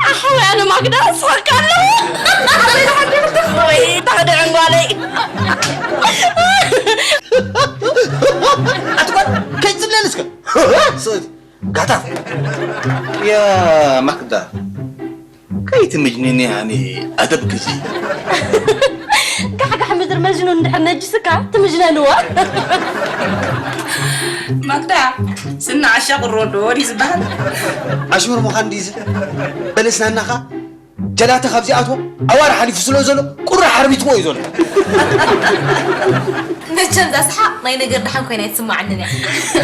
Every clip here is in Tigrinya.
ኣሕወይ ኣነ ማግዳ እስኻካ ኣለኹ። ኣበይ ተሓዲርኩ? ወይ ተኽድዕን ጓለይ። ኣትኳን ከይትብለኒ እስከ። ስእት ጋታ። ያ ማክዳ፣ ከይትምጅንኒ ሃኒ፣ ኣደብ ግዚ። ጋሕጋሕ ምድሪ መጅኑን እንድሕር ነጅስካ ትምጅነንዋ። ማክዳ፣ ስና ዓሻ ቁሮ ዶ ድዩ ዝበሃል? ኣሽሙር ምዃን ድዩ እዚ? በለስ ናናኻ ጀላተ ካብ ዚኣትዎ ኣዋር ሓሊፉ ስለ ዘሎ ቁሪ ሓርቢትዎ እዩ ዘሎ። መቸም እዛ ሰሓቕ ናይ ነገር ደሓን ኮይና ኣይትስማዓንን እያ።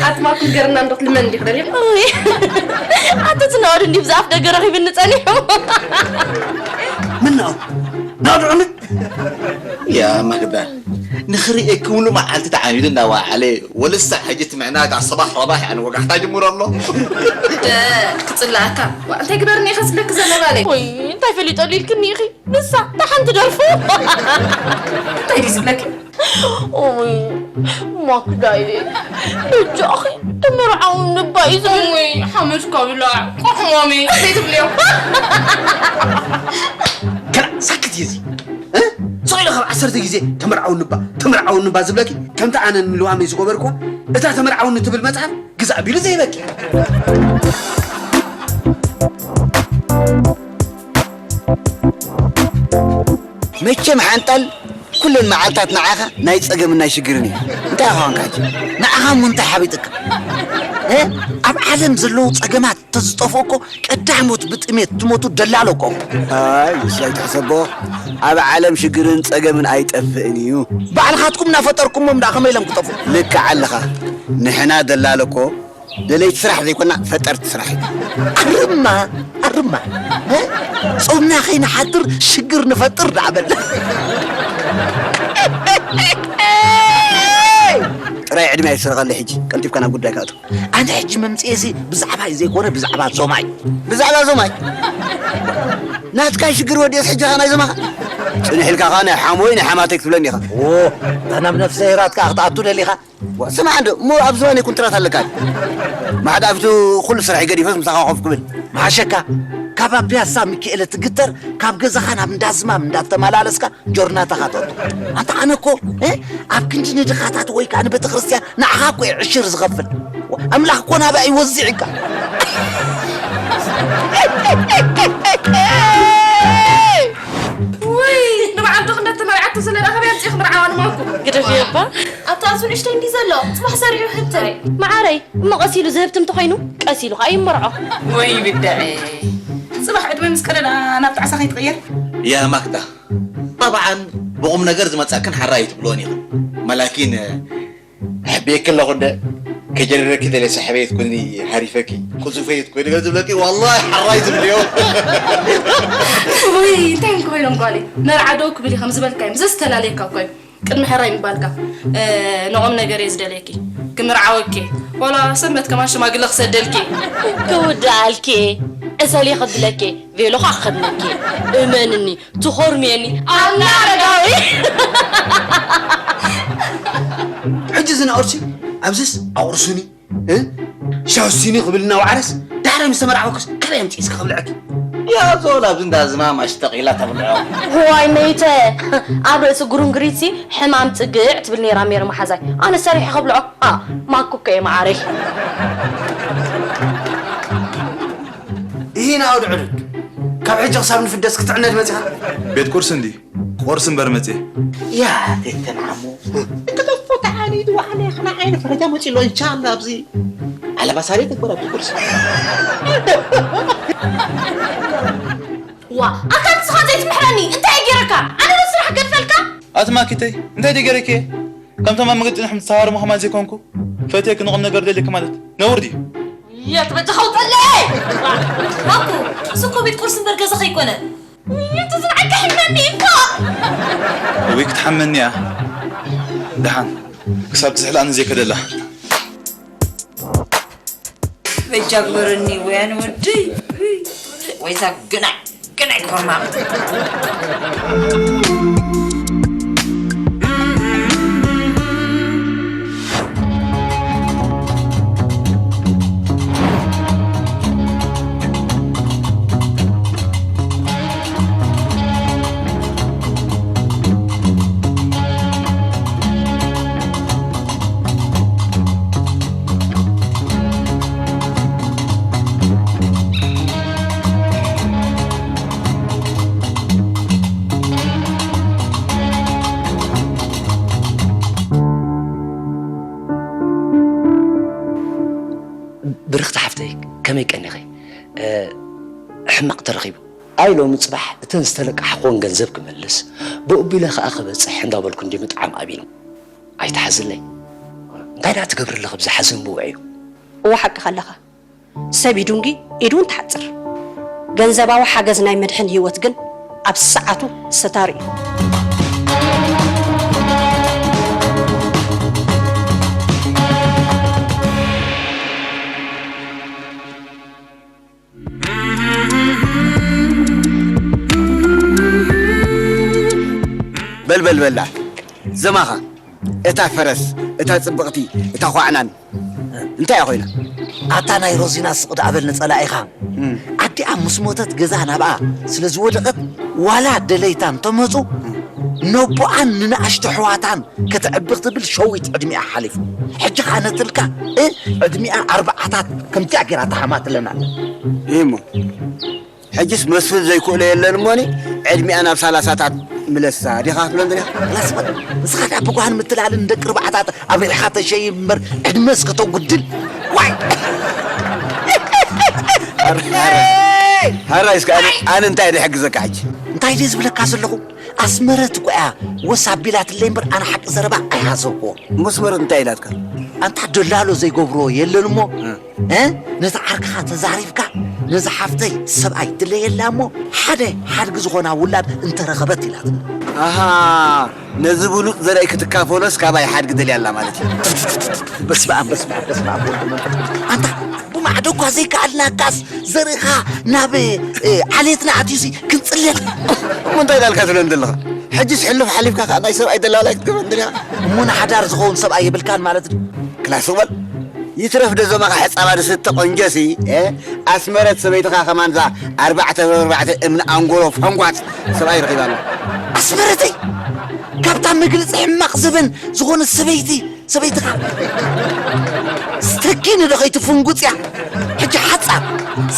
ኣቲ ማኩ ገርና እንዶ ትልመን እንዲኽ ደሊኹ። እይ፣ ኣቲ እቲ ነወድ እንዲህ ብዛፍ ደገ ረኺብኒ ጸኒሑ። ምን ነው? ናድዑኒ? ያ ማግዳ፣ ንኽርእየኪ ሙሉ መዓልቲ ተዓሚዱ እንዳወዓለ፣ ወልሳ ሕጂ ትምዕና እታ ሰባሕ ረባሕ ኣነ ወጋሕታ ጅምሮ ኣሎ። ደ-፣ ክጽላኣካ። ዋ፣ እንታይ ግበርኒ ኢኻ ዝብለኪ ዘሎ ባለይ? ወይ፣ እንታይ ፈሊጠሉ ኢልክኒ ኢኺ? ንሳ፣ እታ ሓንቲ ደርፉ። እንታይ ድዩ ዝብለኪ? ኦይ፣ ማክዳይሌ፣ በጃኺ፣ ተመርዓውኒ እባ እዩ ዝብል። ወይ፣ ሓመድካ ብላዕ፣ ቆሕሞሚ፣ ዘይትብልዮ። ከላ፣ ሳክት እዩ እዚ። እ? ስቕ ኢሉ ካብ ዓሰርተ ግዜ ተመርዓውኒ እባ፣ ተመርዓውኒ እባ ዝብለኪ፣ ከምቲ ኣነ ንልዋመይ ዝገበርኩዋ፣ እታ ተመርዓውኒ ትብል መጽሓፍ ግዛእ ቢሉ ዘይበኪ። መቸም ሓንጣል ኩለን መዓልታት ንዓኻ ናይ ጸገምን ናይ ሽግርን እዩ። እንታይ ኳንካ ሕጂ? ንዓኻ እሞ እንታይ ሓቢጥካ? እ? ኣብ ዓለም ዘለዉ ጸገማት ተዝጠፍኡ እኮ ቀዳሞት ብጥሜት ትሞቱ ደላሎ እኮ። ኣይ፣ ንሱ ኣይትሕሰቦ። ኣብ ዓለም ሽግርን ጸገምን ኣይጠፍእን እዩ። ባዕልኻትኩም እናፈጠርኩሞም ደኣ ከመይ ኢሎም ክጠፍኡ? ልክዕ ኣለኻ። ንሕና ደላሎ እኮ ደለይቲ ስራሕ ዘይኮና ፈጠርቲ ስራሕ ኢና። ኣርማ፣ ኣርማ። እ? ጾምና ከይንሓድር ሽግር ንፈጥር ደኣ በል። ጥራይ ዕድመ ኣይትስረቐለይ ሕጂ። ቀልጢፍካ ናብ ጉዳይካ ኣቱ። ኣነ ሕጂ መምጽኤሲ ብዛዕባይ ዘይኮነ ብዛዕባ ዞማይ። ብዛዕባ ዞማይ? ናትካ ሽግር ወዲኦስ ሕጂ ኸኣ ናይ ዞማኻ? ጽንሕ ኢልካ ኸኣ ናይ ሓሞይ ናይ ሓማተይ ክትብለኒ ኢኻ። ዎ፣ እታ ናብ ነፍሰ ሄራትካ ክትኣቱ ደሊኻ? ዋ፣ ስማዕ እንዶ፣ እሞ ኣብ ዝባነይ ኩንትራት ኣለካ። ማዕዳ ኣብቲ ኩሉ ስራሐይ ገዲፈስ ምሳኻ ኮፍ ክብል። መሓሸካ፣ ካብ ኣብ ፒያሳ ሚካኤል እትግተር፣ ካብ ገዛኻ ናብ እንዳዝማም እንዳተመላለስካ ጆርናታኻ ተእቱ። ኣንታ ኣነ እኮ፣ እ፣ ኣብ ክንዲ ንድኻታት ወይ ከኣ ንቤተ ክርስቲያን ንዓኻ እኮ እየ ዕሽር ዝኸፍል። ኣምላኽ እኮ ናብኣ እዩ ወዚዑካ። ወይ፣ ንበዓል ዶ ክንደተመርዓቱ ስለ ረኸበ ኣምጺእኹ መርዓዋ ንማኩ። ግደፍዮ እባ። ኣብታ ኣሱ ንእሽተይ እንዲ ዘሎ፣ ጽባሕ ሰሪዑ ህብተይ። መዓረይ፣ እሞ ቀስ ኢሉ ዝህብቲ እንተኾይኑ፣ ቀስ ኢሉ ኸኣ ይመርዖ። ወይ ብድዐ። ጽባሕ ዕድመ ምስ ቀደዳ ናብ ጣዕሳ ከይትቕየር። ያ ማክዳ፣ ጠብዓን ብቑም ነገር ዝመጻክን ሓራይ ኣይትብልዎን ኢኹም። መላኪን፣ ኣሕብየኪ ኣለኹ እንደ። ከጀርረኪ ደለ ሳሕበየት ኩኒ ሃሪፈኪ። ቁዙፈየት ኮይነ ገለ ዝብለኪ ዋላሂ ሓራይ ዝብልዮ። ወይ እንታይ እዮም ክበሎም ጓለይ? መርዓ ዶ ክብል እዩ ከም ዝበልካዮም ዘስተላለየካ እኮ እዩ። ቅድሚ ሕራይ ምባልካ፣ እ፣ ንቑም ነገር እየ ዝደልየኪ። ክምርዓወኪ። ዋላ ሰንበት ከማን ሽማግለ ክሰደልኪ። ክውድኣልኪ። ዕሰል እየ ከብለኪ። ቬሎ ከዓ ክኸድነኪ። እመንኒ። ትኾርምየኒ ኣና ኣረጋዊ። ሕጂ እዚ ናኦርሲ ኣብዚስ ኣቑርሱኒ እ? ሻውሲኒ ክብል እናወዓረስ ዳሕራይ ምስ ተመርዓወክስ ካበይ ኣምፂእስ ከብልዐኪ? ያዞ ላብዚ እንዳ ዝማም ኣሽተቂላ ተብልዖ። ዋይ መይተ፣ ኣብ ርእሲ ጉርንግሪትሲ ሕማም ፅግዕ ትብል ነይራ ሜሪ መሓዛይ። ኣነ ሰሪሐ ከብልዖ። ኣ ማኩከ እየ መዓረይ። ይህን ኣውድ ዕዱድ ካብ ሕጂ ክሳብ ንፍደስ ክትዕነድ መፂኻ። ቤት ቁርሲ እንዲ ቁርሲ እምበር መፅየ። ያ ቤተን ዓሞ እንተጠፎ ተዓሊድ ዋዕለ ክና ዓይነ ፈረጃ መፂሎ እንሻላ ኣብዚ ዓለባ ሳሪ ተግበራ ቤት ቁርሲ። ዋ ኣታ ንስኻ ዘይትምሕረኒ እንታይ ገይረካ? ኣነ ዶ ስራሕ ገድፈልካ? ኣቲ ማኪተይ እንታይ ደገረኪ? ከምቶም ኣብ መገዲ ንሕም ዝተሃረሙ ከማን ዘይኮንኩ ፈትየኪ ንቑም ነገር ደልየኪ ማለት ነውር ድዩ? የት በጃኻ ውፀለይ! ማኩ እሱ እኮ ቤት ቁርሲ እምበር ገዛ ከይኮነ። ይቱ ዝንዓካ ሕመኒ እኮ። እውይ ክትሓመኒ እያ። ደሓን ክሳብ ትዝሕላኒ ዘይከደላ። በጃ ግበረኒ ወያን ወደይ ወይዛ ግናይ ግናይ ኮርማም። ብርኽቲ ሓፍተይ ከመይ ቀኒኺ? ሕማቕ ተረኺቡ። ኣይ ሎሚ ጽባሕ እተን ዝተለቃሕኽወን ገንዘብ ክመልስ ብኡ ኣቢለ ከኣ ክበጽሕ እንዳበልኩ እንድየ ምጥዓም ኣብዩኒ። ኣይትሓዝለይ። እንታይ ደኣ ትገብሪ ኣለኺ ኣብዚ ሓዘን ብውዕዩ? እወ ሓቅኻ ኣለኻ። ሰብ ይዱንጊ ኢዱ እውን ትሓጽር። ገንዘባዊ ሓገዝ ናይ መድሕን ህይወት ግን ኣብ ሰዓቱ ሰታሪ እዩ። በል በል በላ ዘማኻ እታ ፈረስ እታ ጽብቕቲ እታ ኳዕናን እንታይ እያ ኮይና? ኣታ ናይ ሮዚና ስቕ ደኣ በል ንጸላኢኻ። ኣዲኣ ምስ ሞተት ገዛ ናብኣ ስለ ዝወደቐት ዋላ ደለይታ እንተመጹ ነቦኣን ንንኣሽቱ ኣሕዋታን ከተዕቢ ክትብል ሸዊት ዕድሚኣ ሓሊፉ። ሕጂ ኸኣ ነትልካ እ ዕድሚኣ ኣርብዓታት ከምቲኣ ገይራ ተሃማትለና ኣላ። እሞ ሕጅስ መስፍን ዘይክእሎ የለን እሞኒ ዕድሚኣ ናብ ሳላሳታት ምለሳ ዲኻ ክትብለን ደሊኻ? ላስመ ንስኻ ደኣ ብጓህን ምትላልን ንደቂ ርባዕታት ኣብሪዕኻ ተሸይም እምበር ዕድመ እስከ ተጉድል ዋይ! ሃራይ እስከ ኣነ ኣነ እንታይ ድሕግዘካ ሕጂ? እንታይ ድየ ዝብለካ ዘለኹ? ኣስመረት እኮ እያ ወስ ኣቢላትለይ እምበር ኣነ ሓቂ ዘረባ ኣይሃሰብክዎ። መስመረት እንታይ ኢላትካ? ኣንታ ደላሎ ዘይገብርዎ የለን እሞ እ ነቲ ዓርክኻ ተዛሪብካ ነዚ ሓፍተይ ሰብኣይ ድለየላ እሞ ሓደ ሓድጊ ዝኾና ውላድ እንተረኸበት ኢላትኒ። ኣሃ ነዚ ብሉጽ ዘርኢ ክትካፈሎስ ካባይ ሓድጊ ደልያ ኣላ ማለት እዩ። በስመኣብ በስመኣብ በስመኣብ ወወልድ ወመንፈስ ቅዱስ። ኣንታ ብማዕዶ እኳ ዘይከኣልናካስ ዘርእኻ ናብ ዓሌትና ኣትዩሲ ክንጽለል። እሞ እንታይ ኢላልካ ትብለኒ ዘለኻ? ሕጅስ ሕሉፍ ሓሊፍካ ከኣ ናይ ሰብኣይ ደላላይ ክትገብረኒ ደሊኻ? እሞ ንሓዳር ዝኸውን ሰብኣይ የብልካን ማለት ድዩ? ክላስ በል ይትረፍ ደዞማኻ ሕጻባ ድስተ ቆንጆሲ ኣስመረት ሰበይትኻ ከማን እዛ ኣርባዕተ ብኣርባዕተ እምኒ ኣንጎሎ ፈንጓት ሰብኣይ ረኺባ ኣላ። ኣስመረተይ ካብታ መግለጺ ሕማቕ ዘበን ዝኾነት ሰበይቲ ሰበይትኻ ስተኪኒ ዶ ከይትፍንጉጽ እያ። ሕጂ ሓጻር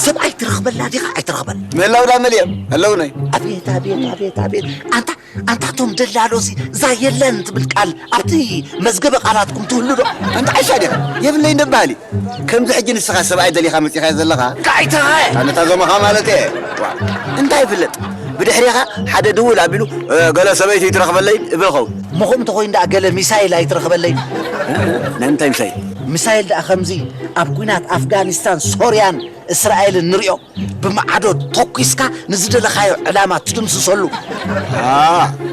ሰብኣይ ትረኽበላ ዲኻ ኣይትረኽበላ? ምህላው ዳ መሊኦም ኣለውነይ። ኣቤት ኣቤት ኣቤት ኣቤት ኣንታ ኣንታ ቶም ደላሎሲ እዛ የለን ትብል ቃል ኣብቲ መዝገበ ቃላትኩም ትህሉ ዶ? ኣንታ ዓይሻ ዲኻ? የብለይ እንደ በሃሊ። ከምዚ ሕጂ ንስኻ ሰብኣይ ደሊኻ መጺኻዮ ዘለኻ? ካይታ! ኣነታ ዞማኻ ማለት እየ። እንታይ ይፍለጥ? ብድሕሬኻ ሓደ ድውል ኣቢሉ ገለ ሰበይቲ ይትረኽበለይ እብል ኸውን። እሞ ከምኡ እንተኾይኑ ደኣ ገለ ሚሳይል ኣይትረኽበለይ? ናይ ምንታይ ሚሳይል? ሚሳይል ደኣ ከምዚ ኣብ ኲናት ኣፍጋኒስታን፣ ሶርያን እስራኤልን ንሪኦ፣ ብማዕዶ ተኲስካ ንዝደለኻዮ ዕላማ ትድምስሰሉ።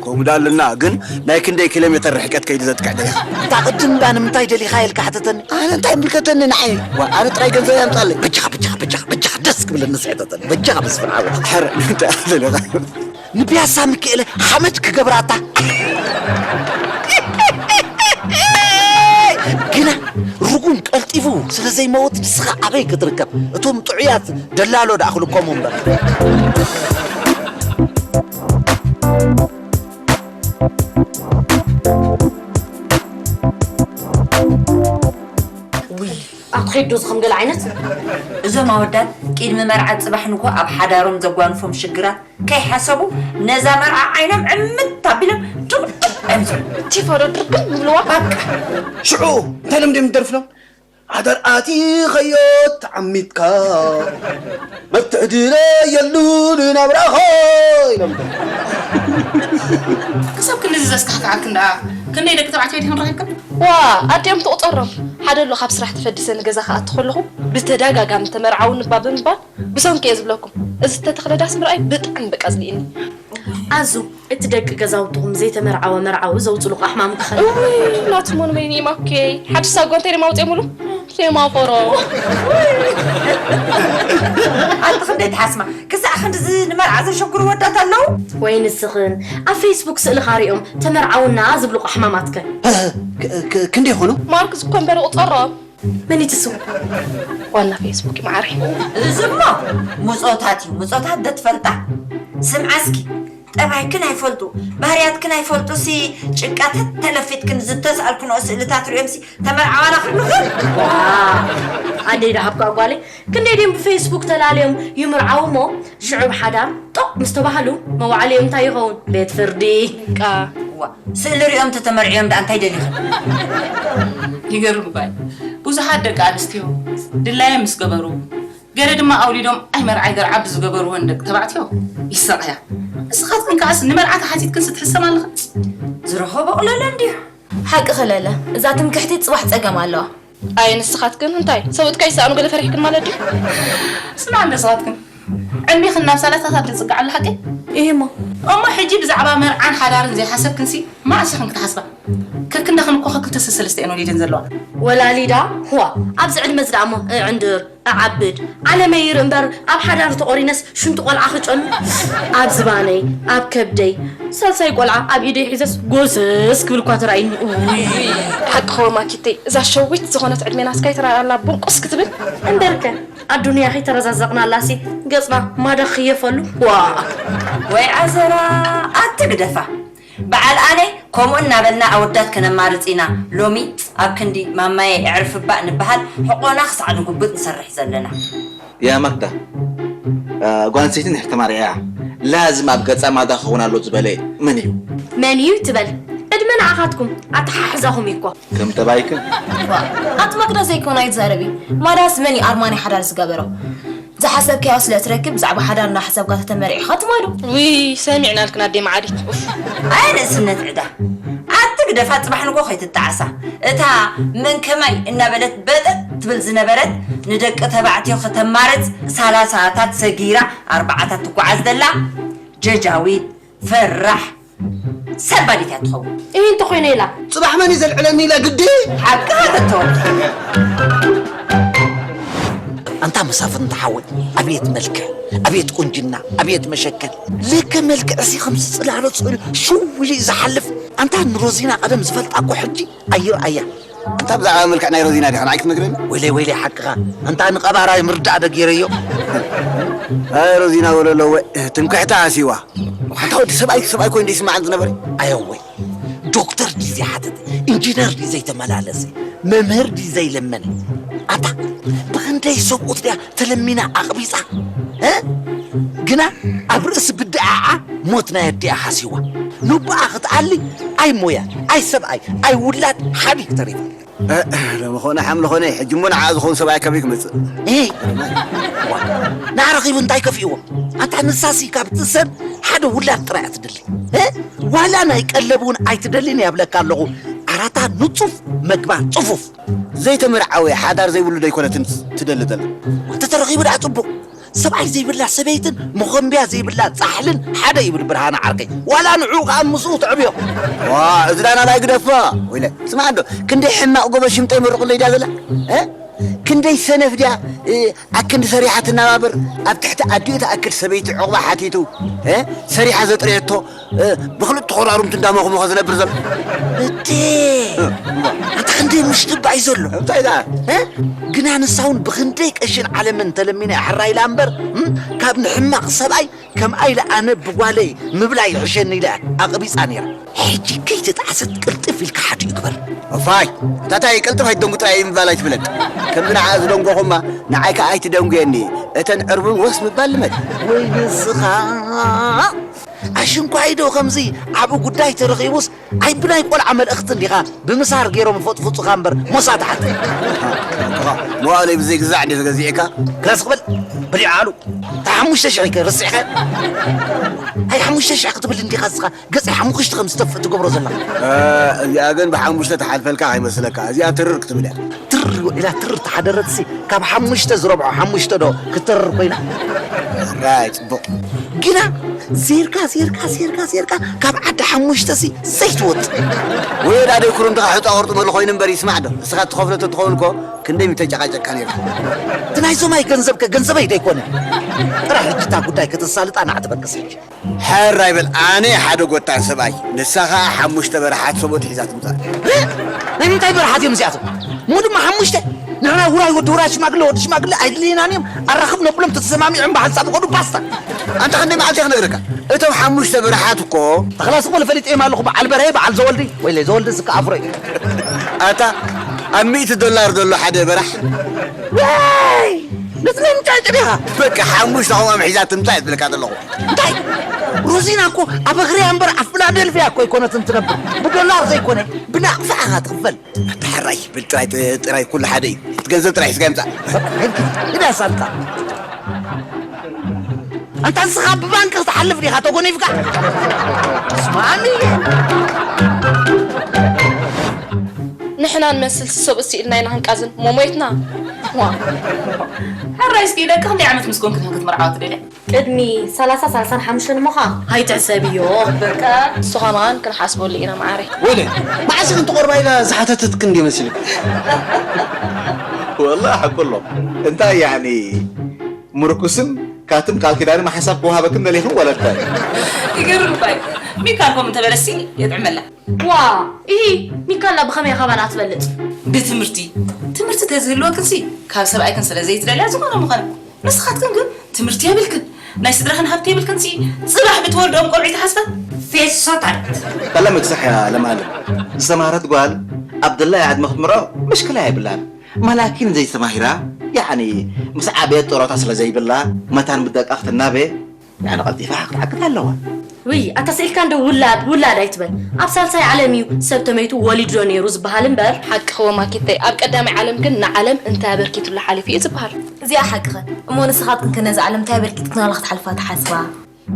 ከምኡ ዳ ኣለና፣ ግን ናይ ክንደይ ኪሎ ሜተር ርሕቀት ከይዱ ዘጥቅዕ ደሊኻ? እታ ቅድም እባ ንምንታይ ደሊኻ ኢልካ ሕተተኒ። ኣነ እንታይ ምልከተኒ ንዓይ? ዋ፣ ኣነ ጥራይ ገንዘብ ያምጻለይ። በጃኻ በጃኻ በጃኻ በጃኻ ደስ ክብለኒ ስሕተተኒ። በጃኻ መስፍን ዓወት። ሕረ እንታይ ደሊኻ? ንፒያሳ ምክኤለ ሓመድ ክገብራታ። ግና ርጉም ቀልጢፉ ስለ ዘይመውት ንስኻ ኣበይ ክትርከብ? እቶም ጥዑያት ደላሎ ደኣ ክልኮሙ እምበር። ኣትኸይዶ ዝኸም ገለ ዓይነት እዞም ኣወዳት ቅድሚ መርዓ ጽባሕ ንግሆ ኣብ ሓዳሮም ዘጓንፎም ሽግራት ከይሓሰቡ ነዛ መርዓ ዓይኖም ዕምት ኣቢሎም ዱቕዱቕ ኣምፅኡ። ቲፎዶ ድርግም ይብልዋ። በቃ ሽዑ እንታይ ኢሎም ድዮም ዝደርፍሎም? ሓዳር ኣቲኸዮ ተዓሚትካ መትዕድለ የሉ ንናብራኻ ኢሎም ክሳብ ክንድዚ ዘስካሕክዓክን ደኣ ክንደይ ደቂ ተባዕትዮ ዲኽን ረኺብክን? ዋ ኣዲኦም ትቑፀሮም ሓደ ኣሎ ካብ ስራሕ ተፈዲሰ ንገዛ ክኣቱ ከለኹ ብተደጋጋሚ ተመርዓውኒ እባ ብምባል ብሰንኪ እየ ዝብለኩም። እዚ እተተኽለ ዳስ ምርኣይ ብጣዕሚ በቃ ዝልእኒ። ኣዙ እቲ ደቂ ገዛውትኹም ዘይተመርዓወ መርዓዊ ዘውፅሉ ቃሕማም ክኸን። እውይ ናትሞን መይኒማ ኦኬ ሓድሽ ሳጓ እንታይ ደማ ውፅኦምሉ? ሴማፎሮ። ኣንቲ ክንደይ ትሓስማ ክሳዕ ክንድዚ ንመርዓ ዘሸግሩ ወዳት ኣለዉ? ወይ ንስኽን ኣብ ፌስቡክ ስእልኻ ሪኦም ተመርዓውና ዝብሉ ቃሕማማትከ? ክንደይ ይኾኑ? ማርክ ዝኮ እምበር ቁፀሮም። መን እዩ እቲ ስሙ? ዋና ፌስቡክ እዩ መዓረይ። እዚ እሞ ምጾታት እዩ። ምጾታት ዶ ትፈልጣ? ስምዓ እስኪ። ጠባይክን ኣይፈልጡ፣ ባህርያትክን ኣይፈልጡ ሲ ጭቃ ተተለፊጥክን ዝተስኣልክንኦ ስእልታት ሪኦም ሲ ተመርዓዋና ክብሉኽን? ዋእ! ኣደይ ደሃብካ ጓለይ። ክንደይ ድዮም ብፌስቡክ ተላልዮም ይምርዓዉ እሞ ሽዑ ብሓዳር ጦቕ ምስ ተባህሉ መዋዕሊኦም እንታይ ይኸውን? ቤት ፍርዲ። ቃ። እዋ፣ ስእሊ ሪኦም ተተመርዕዮም ደኣ እንታይ ደሊኽን? ይገርም እባ እዩ። ብዙሓት ደቂ ኣንስትዮ ድላዮም ምስ ገበሩ፣ ገለ ድማ ኣውሊዶም ኣይ መርዓይ ገርዓ ብዝገበርወን ደቂ ተባዕትዮ ይሳቐያ። ንስኻትክን ከኣስ ንመርዓ ተሓቲትክንስ ትሕሰማ ኣለኽን? ዝረኸቦ ቁለለ እንድዩ። ሓቅኺ ለለ፣ እዛ ትምክሕቲ ፅባሕ ፀገም ኣለዋ። ኣየ ንስኻትክን እንታይ ሰብኡት ከይሰኣኑ ገለ ፈሪሕክን ማለት ድዩ? ስምዓ እንዶ ንስኻትክን ዕድሜኽን ናብ ሰላሳታት ዝፅጋዕ ኣሎ ሓቀይ? እሂ እሞ። እሞ ሕጂ ብዛዕባ መርዓን ሓዳርን ዘይሓሰብክንሲ መዓስ ኢኽን ክትሓስባ? ከክንዳኽን እኮ ከክልተ ሰለስተ እየን ወሊደን ዘለዋ። ወላሊዳ ህዋ ኣብዚ ዕድመ እዚ ደኣ እሞ እዕንድር እዓብድ ዓለመይ ይርኢ እምበር ኣብ ሓዳር ተቖሪነስ ሽንቲ ቆልዓ ክጨኑ ኣብ ዝባነይ ኣብ ከብደይ ሳልሳይ ቆልዓ ኣብ ኢደይ ሒዘስ ጎሰስ ክብል እኳ ተራእዩኒ። እውይ። ሓቂ ኸወ ማኪተይ እዛ ሸዊት ዝኾነት ዕድሜናስ ከይተራኣላ ቡንቁስ ክትብል። እምበርከ ኣዱንያ ከይተረዛዘቕናላሲ ገፅና ማዳ ክኽየፈሉ። ዋ። ወይ ዓዘራ ኣቲ ግደፋ። በዓል ኣነ ከምኡ እናበልና ኣወዳት ከነማርፅ ኢና ሎሚ ኣብ ክንዲ ማማየ የዕርፍባእ ንበሃል ሕቆና ክሳዕ ንጉብጥ ንሰርሕ ዘለና። ያ ማክዳ ጓል ኣንስተይቲ እንድሕር ተማሪዓ ላዝም ኣብ ገፃ ማዳ ክኸውን ኣሎ ዝበለ መን እዩ? መን እዩ ትበል? ዕድመ ንዓኻትኩም ኣተሓሕዛኹም እዩ እኮ። ከም ጠባይክን። ኣቲ ማክዳ ዘይኮነ ኣይትዛረቢ። ማዳስ መን እዩ ኣርማኒ ሓዳር ዝገበሮ? ዝሓሰብካዮ ስለ ትረክብ ብዛዕባ ሓዳር እናሓሰብካ ተተመርዒኻ ትማዶ። ውይ ሰሚዕናልክን ኣደይ መዓዲት ኡፍ። ኣየ ንእስነት ዕዳ ኣቲ ግደፋ ጽባሕ ንጎ ከይትጠዓሳ። እታ መን ከማይ እናበለት በጠጥ ትብል ዝነበረት ንደቂ ተባዕትዮ ከተማርጽ ሳላሳታት ሰጊራ ኣርባዓታት ትጓዓዝ ዘላ ጀጃዊት ፈራሕ ሰባዲት እያ ትኸውን። እይ እንተኾይነ ኢላ። ጽባሕ መን እዩ ዘልዕለኒ ኢላ ግዲ። ሓቅኻ ተተወ። ኣንታ መሳፍንቲ ሓወይ ኣቤት መልክዕ ኣቤት ቁንጅና ኣቤት መሸከል ለከ መልክዕ ሲ ከምዚ ጽላሎ ጽሉ ሽው ኢሉ እዩ ዝሓልፍ ኣንታ ንሮዚና ቀደም ዝፈልጣ እኮ ሕጂ ኣይረኣያ ኣንታ ብዛዕባ መልክዕ ናይ ሮዚና ዲኻ ንዓይ ክትነግረኒ ወይለይ ወይለይ ሓቅኻ ኣንታ ንቐባራይ ምርዳእ ዶ ገይረዮ ኣይ ሮዚና ወለሎ ወ ትምክሕታ ሃሲዋ ኣንታ ወዲ ሰብኣይ ሰብኣይ ኮይኑ ደይስማዓን ዝነበረ ኣየወይ ዶክተር ድዩ ዘይሓተተ፣ ኢንጂነር ድዩ ዘይተመላለሰ፣ መምህር ድዩ ዘይለመነ? ኣታ ብኽንደይ ሰብኡት ድያ ተለሚና ኣቕቢጻ? እ? ግና ኣብ ርእሲ ብድዓዓ ሞት ናይ ኣዲኣ ሓሲዋ። ንቦኣ ክትኣሊ ኣይ ሞያ፣ ኣይ ሰብኣይ፣ ኣይ ውላድ ሓቢእ ተሪፋ። እ፣ ሎሚ ኾነ ሓምሊ ኾነ፣ ሕጂ እሞ ንዓኣ ዝኸውን ሰብኣይ ካበይ ክመጽእ? እ፣ ዋ፣ ንዓ ረኺቡ እንታይ ከፊእዎ? ኣታ ንሳሲ ካብቲ ሰብ ሓደ ውላድ ጥራይ እያ ትደሊ። እ፣ ዋላ ናይ ቀለብ እውን ኣይትደልን እያ እብለካ ኣለኹ። ዓራታ ንጹፍ፣ መግባ ጽፉፍ። ዘይተመርዓወ ሓዳር ዘይብሉ ዶ ኣይኮነትን ትደሊ ዘላ? እንተተረኺቡ ደኣ ጽቡቕ። ሰብኣይ ዘይብላ ሰበይትን መኾንብያ ዘይብላ ጻሕልን ሓደ ይብል ብርሃነ ዓርከይ። ዋላ ንዕኡ ከኣ ምስኡ ትዕብዮ። ዋ፣ እዚ ዳና ናይ ግደፋ። ወይለ፣ ስማዕ እንዶ፣ ክንደይ ሕማቕ ጎበዝ ሽምጠይ መርቑለይ ድያ ዘላ? እ? ክንደይ ሰነፍ ድያ፣ እ፣ ኣክንዲ ሰሪሓ ትነባበር፣ ኣብ ትሕቲ ኣዲኡ ትኣክል ሰበይቲ ዕቑባ ሓቲቱ፣ እ፣ ሰሪሓ ዘጥረየቶ፣ እ፣ ብኽልተ ኮራሩምቲ እንዳሞኽሞኸ ዝነብር ዘሎ። እዴ፣ እ፣ እሞ። ኣታ ክንደይ ምሽጥባይ ዘሎ። እንታይ ደኣ? እ? ግና ንሳ እውን ብኽንደይ ቀሽን ዓለምን ተለሚና ሕራይ ኢላ እምበር፣ እም፣ ካብ ንሕማቕ ሰብኣይ ከምኣ ኢለ ኣነ ብጓለይ ምብላይ ይሕሸኒ ኢለ ኣቕቢጻ ነይራ። ሕጂ ከይተጣዕሰት ቅልጥፍ ኢልካ ሓዲኡ ግበር። እፋይ፣ ታታይ ቅልጥፍ ኣይትደንጉ ጥራይ ምባል ኣይትፍለጥ። ከምዚ ንዓ ዝደንጎኹማ ንዓይ ከኣ ኣይትደንጉየኒ። እተን ዕርቡን ወስ ምባል ልመድ። ወይ ንስኻ ኣሽንኳይ ዶ ከምዚ ዓቢ ጉዳይ ተረኺቡስ ኣይ ብናይ ቆልዓ መልእኽቲ እንዲኻ ብምሳር ገይሮም ፈጥፍጹኻ እምበር ሞሳ ተሓት። መዋእለይ ብዘይ ግዛዕ እንዴ ተገዚእካ? ክላስ ክበል በሊዑ ኣሉ። እታ ሓሙሽተ ሽሕ ከ ርሲዕካ? ኣይ ሓሙሽተ ሽሕ ክትብል እንዲኻ እስኻ ገጸይ ሓሙኽሽቲ ከም ዝጠፍእ ትገብሮ ዘለኻ። እ፣ እዚኣ ግን ብሓሙሽተ ትሓልፈልካ ከይመስለካ። እዚኣ ትርር ክትብል እያ። ትር ኢላ ትር ተሓደረትሲ ካብ ሓሙሽተ ዝረብሖ ሓሙሽተ ዶ ክትርር ኮይና? ራይ ጽቡቕ። ግና ዜርካ፣ ዜርካ፣ ዜርካ፣ ዜርካ ካብ ዓዲ ሓሙሽተሲ ዘይትወጽእ። ወይ ወዳ ደይ ኩርምትኻ ሕጻ ቁርጥመሉ ኮይኑ እምበር ይስማዕ ዶ? ንስኻ ትኸፍሎ ተትኸውን እኮ ክንደይ ምተጨቃጨቅካ ነይርካ። እቲ ናይ ዞማይ ገንዘብ ከ ገንዘበይ ደይኮነ? ጥራሕ ሕጂ እታ ጉዳይ ከተሳልጣ ንዓ ትበቅስ ሕጂ። ሕራይ በል፣ ኣነ ሓደ ጎታ ሰብኣይ፣ ንሳ ኸኣ ሓሙሽተ በረሓት ሰብኡት ሒዛ ትምጻእ። እ? ናይ ምንታይ በረሓት እዮም እዚኣቶም? እሞ ድማ ሓሙሽተ? ንሕና ውራይ ወዲ ውራይ ሽማግለ ወዲ ሽማግለ ኣይድልየናን እዮም። ኣራኽብ ነብሎም ተተሰማሚዖም ብሓንሳብ ዝኸዱ ፓስታ። ኣንታ ክንደይ መዓልቲ እየ ክነግረካ? እቶም ሓሙሽተ በረሓት እኮ። ተኽላስ እኮ ፈሊጠዮም ኣለኹ፣ በዓል በርሀ፣ በዓል ዘወልዲ። ወይለይ፣ ዘወልዲ ዝከ ኣፍሮ እዩ። ኣታ ኣብ ሚእቲ ዶላር ዘሎ ሓደ በራሕ። ወይ! ነቲ ናይ ምንታይ ጥሪኻ? በቃ ሓሙሽተ ከምኦም ሒዛ ትምጻእ እየ ዝብለካ ዘለኹ። እንታይ? ሮዚና እኮ ኣብ እግሪያ እምበር ኣብ ፊላደልፊያ እኮ ኣይኮነትን ትነብር። ብዶላር ዘይኮነ፣ ብናቕፋ ኢኻ ትኽፈል። ኣታ ሕራይ፣ ብል ጥራይ፣ ጥራይ ኩሉ ሓደ እዩ። እቲ ገንዘብ ጥራይ ሒዝካ ይምጻእ። በቃ፣ ሕጂ፣ ግዳ ሳልጣ። ኣንታ ንስኻ ብባንክ ክትሓልፍ ዲኻ ተጎኒፍካ? ስማሚ። ንሕና ንመስል ሰብኡት ስኢልና ኢና ክንቃዝን ሞሞየትና። ዋ። ሕራይ እስኪ ደቂ ክንደይ ዓመት ምስ ኮንክን ክትምርዓዋ ትደልያ? ቅድሚ ሰላሳ፣ ሰላሳን ሓሙሽተን እሞ ኸኣ ኣይትሕሰብዮ። በቃ፣ ንሱ ኸማን ክንሓስበሉ ኢና መዓረይ። ወለ፣ መዓስ ኢኽን ትቖርባ ኢላ ዝሓተተትክን እንድየ መሲሉ። ወላሂ ሓቁ ኣሎ። እንታይ ያኒ ምርኩስን ካትም ቃል ኪዳን ሓሳብ ክወሃበክን ደሊኽን ወለድታይ? ይገርም እኳ እዩ። ሚካል ከምኡ እንተበለሲ የጥዕመላ። ዋ፣ ኢሂ፣ ሚካላ ብኸመይ ካባና ትበልጽ? ብትምህርቲ። ትምህርቲ ተዝህልወክንሲ ካብ ሰብኣይክን ስለ ዘይትደልያ ዝኾነ ምኾነ። ንስኻትክን ግን ትምህርቲ የብልክን፣ ናይ ስድራኽን ሃብቲ የብልክንሲ፣ ጽባሕ ብትወልድኦም ቆልዑ ይትሓስባ። ፌሶታት። ጠለመ ክሳሕ እያ ለማለም። ዝተማህረት ጓል ኣብ ደላይ ዕድመ ክትምርዖ ምሽክላ የብላን። ማላኪን ዘይተማሂራ፣ ያዕኒ ምስ ዓበየት ጡረታ ስለ ዘይብላ፣ መታን ብደቃ ክትናበ፣ ያዕኒ ቀልጢፋ ክትዓግት ኣለዋ። ውይ፣ ኣታ ስኢልካ እንዶ ውላድ፣ ውላድ ኣይትበል። ኣብ ሳልሳይ ዓለም እዩ ሰብ ተመይቱ ወሊዱ ዶ ነይሩ ዝበሃል እምበር። ሓቅኺ ወማኪተይ፣ ኣብ ቀዳማይ ዓለም ግን ንዓለም እንታይ ኣበርኪቱላ ሓሊፉ እዩ ዝበሃል። እዚኣ ሓቅኸ። እሞ ንስኻትክን ከ ነዛ ዓለም እንታይ ኣበርኪትክናላ ክትሓልፋ ትሓስባ?